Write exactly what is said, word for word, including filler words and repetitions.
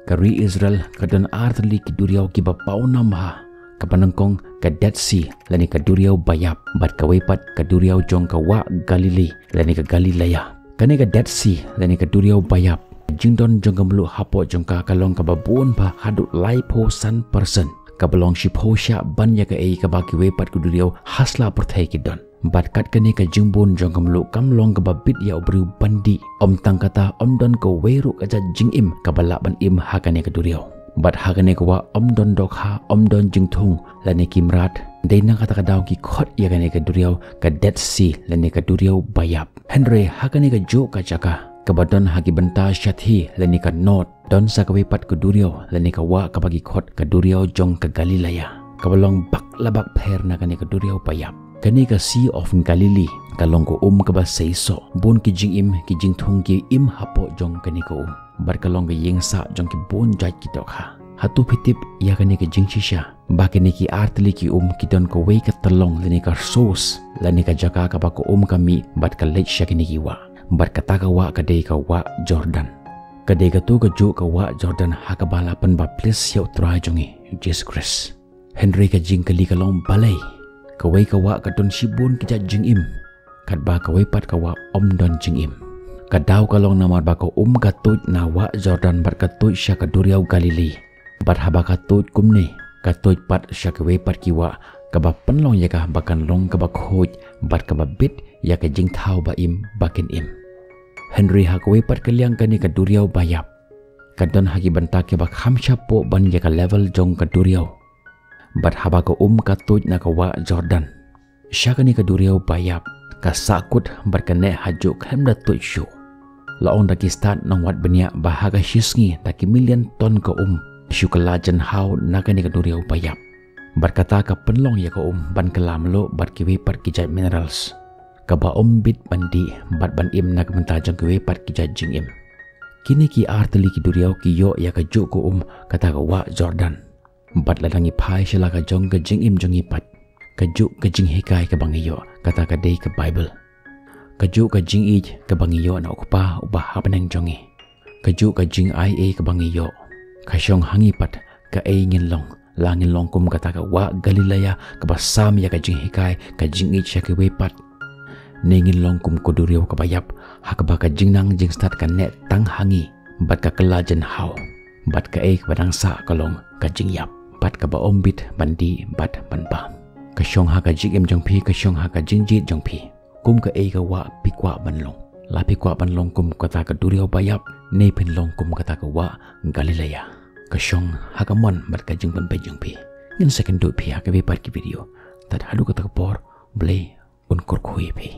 Ka ri Israel ka don artylli ki duriaw kiba pawnam bha. Kaba nyngkong ka Dead Sea lane ka duriaw baïap, bad kawei pat ka duriaw jong ka wah Galilee lane ka Galilea. Kane ka Dead Sea lane ka duriaw baïap, jingdon jong ka mluh hapoh jong ka ka long kaba bun bha haduh laiphew san percent, kaba long shiphew shah ban ïa kaei kaba kiwei pat ki duriaw ha sla pyrthei ki don. Bad kat kane ka jingbun jong ka mluh kam long kaba bit ïa u briew ban dih. Ym tang kata, ym don kawei ruh ka jait jingim kaba lah ban im ha kane ka duriaw. Bad ha kane ka wah ym don dohkha, ym don jingthung lane ki mrad. Dei na kata ka daw ki khot ïa kane ka duriaw ka Dead Sea lane ka duriaw baïap. Hynrei ha kane kajuh ka jaka kaba don ha ki bynta shathie lane ka north, don sa kawei pat ka duriaw lane ka wah kaba ki khot ka duriaw jong ka Galilea, kaba long bak la bak pher na kane ka duriaw baïap. Kane ka Sea of Galilee ka long ka um kaba seisoh. Bun ki jingim ki jingthung ki im hapoh jong kane ka um. Bad ka long ka ïing sah jong ki bun jait ki dohkha. Hato phi tip ïa kane ka jingshisha, ba kine ki artylli ki um ki don kawei ka tyllong lane ka source lane ka jaka kaba ka um ka mih bad ka leit sha kine ki wah. Bad kata ka wah ka dei ka wah Jordan. Ka dei kato kajuh ka wah Jordan ha kaba la pynbaptis ïa U Trai jong ngi, Jisu Khrist. Hynrei ka jingkylli ka long balei kawei ka wah ka don shibun ki jait jingim, katba kawei pat ka wah ym don jingim. Ka daw ka long namar ba ka um ka tuid na wah Jordan bad ka tuid sha ka duriaw Galilee. Bad haba ka tuid kumne, ka tuid pat sha kiwei pat ki wah, kaba pynlong ïa ka ba kan long kaba khuid bad kaba bit ïa ka jingthaw ba im ba kin im. Hynrei ha kawei pat ka liang kane ka duriaw baïap ka don ha ki bynta kiba kham shapoh ban ïa ka level jong ka duriaw. Bad haba ka um ka tuid na ka wah Jordan, sha kane ka duriaw baïap ka sahkut bad ka neh hajuh khlem da tuid shuh. La ong da ki stad nongwad bniah ba ha ka shisngi da ki million ton ka um shu kylla jynhaw na kane ka duriaw baïap. Bad kata ka pynlong ïa ka um ban kylla mluh bad kiwei pat ki jait minerals, kaba ym bit ban dih bad ban im na ka bynta jong kiwei pat ki jait jingim. Kine ki artylli ki duriaw ki ïoh ïa kajuh ka um kata ka wah Jordan. Bad lada ngi phai sha la ka jong ka jingim jong ngi pat, kajuh ka jinghikai kaba ngi ïoh kata ka dei ka Baibl. Kajuh ka jingïeit kaba ngi ïoh na U Kpa uba ha bneng jong ngi. Kajuh ka jingai ei kaba ngi ïoh, ka shong ha ngi pat kaei ngin long. La ngin long kum kata ka wah Galilea kaba sam ïa ka jinghikai ka jingïeit sha kiwei pat, ne ngin long kum ka duriaw kaba ïap ha kaba ka jingnang jingstad ka neh tang ha ngi bad ka kylla jynhaw. Bad kaei kaba dang sah ka long ka jingïap bad kaba ym bit ban dih bad ban bam. Ka shong ha ka jingim jong phi, ka shong ha ka jingjied jong phi. Kum kaei ka wah phi kwah ban long? La phi kwah ban long kum kata ka duriaw baïap, ne phin long kum kata ka wah Galilea? Ka shong ha ka mon bad ka jingpynbeit jong phi. Ngin sa ïakynduh phi ha kiwei pat ki video. Tad haduh kata ka por, Blei un kyrkhu ïa phi.